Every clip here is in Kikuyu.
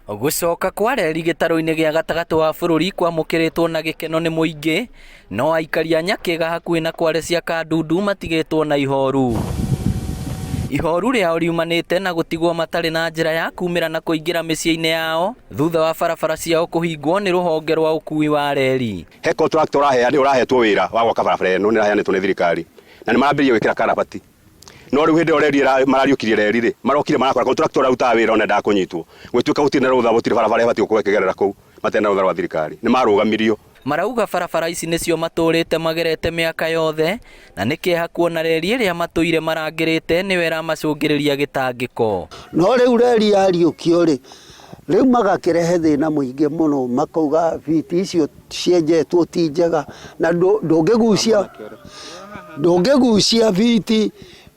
Gũcoka kwa reri gĩtarũ-inĩ gĩa gatagatĩ wa bũrũri kwamũkĩrĩtwo na gĩkeno nĩ mũingĩ, no aikari a Nyakĩga hakuhĩ na kware cia Kandundu matigĩtwo na ihoru. Ihoru rĩao riumanĩte na gũtigwo matarĩ na njĩra ya kumĩra na kũingĩra mĩciĩ-inĩ yao thutha wa barabara ciao kũhingwo nĩ rũhonge rwa ũkui wa reri. He contractor ũrahetwo wĩra wa gwaka barabara ĩno nĩ ĩraheanĩtwo nĩ thirikari na nĩ marambĩrĩria gwĩkĩra karabati. No rĩu hĩndĩ ĩyo reri marariũkirie reri rĩ, marokire marakora contractor ũrĩa ũrutaga wĩra ona endaga kũnyitwo. Gũgĩtuĩka gũtirĩ na rũtha, gũtirĩ barabara ĩbatiĩ gũkorwo ĩkĩgerera kũu matarĩ na rũtha rwa thirikari. Nĩ marũgamirio. Marauga barabara ici nĩcio matũrĩte magerete mĩaka yothe na nĩ kĩeha kuona reri ĩrĩa matũire marangĩrĩte nĩyo ĩramacũngĩrĩria gĩtangĩko. No rĩu reri yariũkio rĩ, rĩu magakĩrehe thĩna mũingĩ mũno makauga biti icio cienjetwo ti njega na ndũngĩgucia ndũngĩgucia biti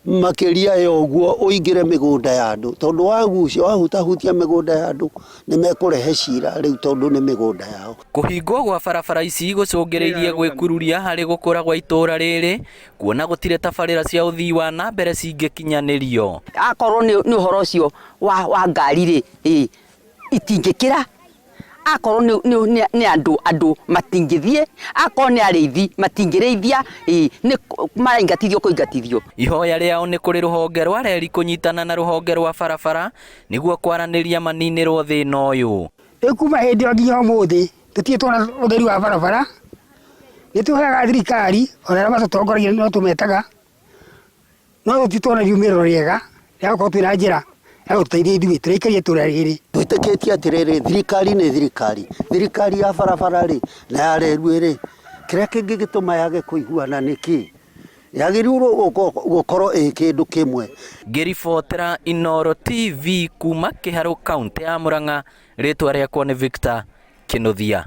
makĩria ya ũguo ũingĩre mĩgũnda ya andũ tondũ wagucia wahutahutia mĩgũnda ya andũ nĩ mekũrehe cira rĩu tondũ nĩ mĩgũnda yao. Kũhingwo gwa barabara ici gũcũngĩrĩirie gwĩkururia harĩ gũkũra gwa itũũra rĩrĩ kuona gũtirĩ tabarĩra cia ũthii wa na mbere cingĩkinyanĩrio. Akorwo nĩ ũhoro ũcio wa ngari rĩ, itingĩkĩra akorwo nĩ, nĩ, nĩ, nĩ andũ andũ matingĩthiĩ akorwo nĩ arĩithi matingĩrĩithia ĩ nĩ maraingatithio kũingatithio. Ihoya rĩao nĩ kũrĩ rũhonge rwa reri kũnyitana na rũhonge rwa barabara nĩguo kwaranĩria maninĩrwo thĩna ũyũ. Rĩu kuma hĩndĩ ĩyo nginya ũmũthĩ tũtirĩ tuona ũtheri wa barabara, nĩ tũhoyaga thirikari ona arĩa matũtongoragia no tũmetaga No tũtirĩ tuona riumĩrĩro rĩega rĩa gũkorwo twĩna njĩra ya gũtũteithia ithuĩ tũrĩ aikari a itũra rĩrĩ. Twĩtĩkĩtie atĩrĩrĩ, thirikari nĩ thirikari, thirikari ya barabara rĩ, na ya railway rĩ, kĩrĩa kĩngĩgĩtũma yage kũiguana nĩ kĩ? Yagĩrĩirwo gũkorwo ĩ kĩndũ kĩmwe. Ngĩribotera Inooro TV kuma Kĩharũ kauntĩ ya Murang'a, rĩtwa rĩakwa nĩ Victor Kĩnuthia.